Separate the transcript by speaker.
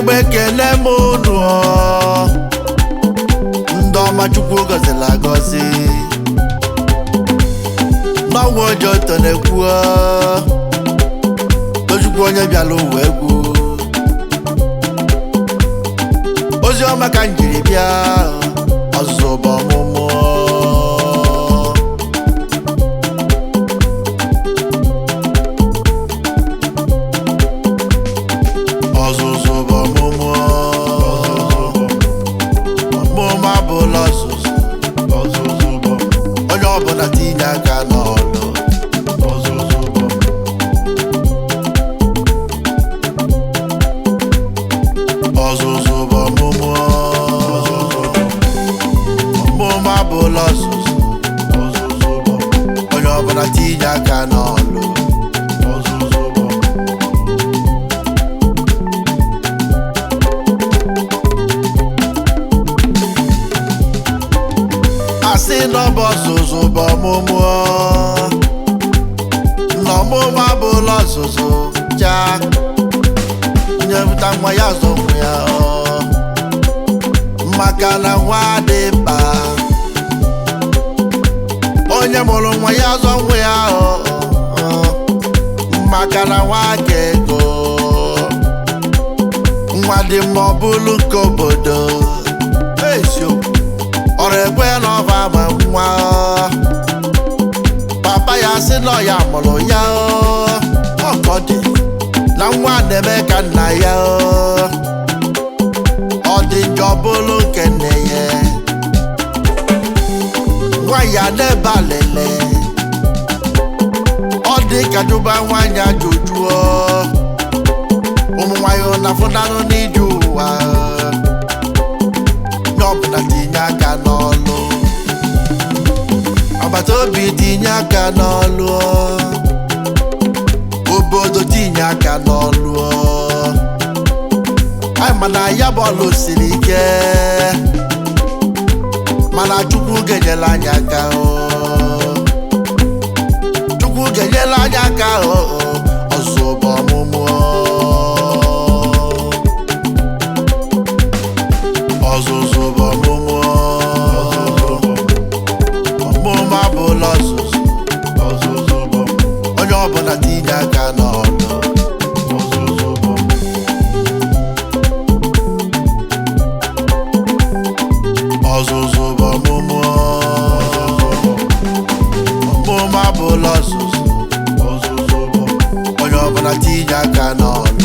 Speaker 1: Igbo ekele m unu ndị ọma Chukwu gọziri agọzi n'ọnwa Ojoto na-ekwu Tochukwu onye bịara ụwa egwu ozi ọma ka m jiri bịa ọzụzụ bụ ọmụmụ ọzụzụ bụ ọmụmụ ọmụmụ abụla ọzụzụ ọzụzụ bụ onye ọbụla tinye aka n'ọlụ ọzụzụ bụ ọzụzụ bụ ọmụmụ ọmụmụ abụla ọzụzụ ọzụzụ bụ onye ọbụla tinye aka n'ọlụ ọzụzụ bụ. Asị na ọ bụ ọzụzụ bụ ọmụmụ na ọmụmụ abụla ọzụzụ chaa nyepụta nwa ya zụ nwa ya maka na nwa dị mkpa onye mụrụ nwa ya zụ nwa ya maka na nwa ka ego nwa dị mma ọ bụlụ nke obodo eziokwu ọrụ ekwe na ọba ma nwa papa ya sị na ọ ya mụrụ ya ọkọ dị na nwa na-eme ka nna ya ọ dị njọ bụrụ nke nne ya nwa ya na-ebe alele ọ dị ka jụba nwaanyị ajụjụọ ụmụ nwanyị na-afụnanụ n'ije ụwa onye ọbụla tinye aka n'ọlụ agbata obi tinye aka n'ọlụ obodo tinye aka n'ọlụ anyị mana ya bọọlụ siri ike mana Chukwu ga-enyere anyị aka Chukwu ga-enyere anyị aka ọzọ bụ ọmụmụ ọzụzụ bụ ọmụmụ ọmụmụ abụla ọzụzụ ọzụzụ bụ onye ọbụla tinye aka n'ọlụ ọzụzụ bụ ọzụzụ bụ ọmụmụ ọmụmụ abụla ọzụzụ ọzụzụ bụ onye ọbụla tinye aka n'ọlụ.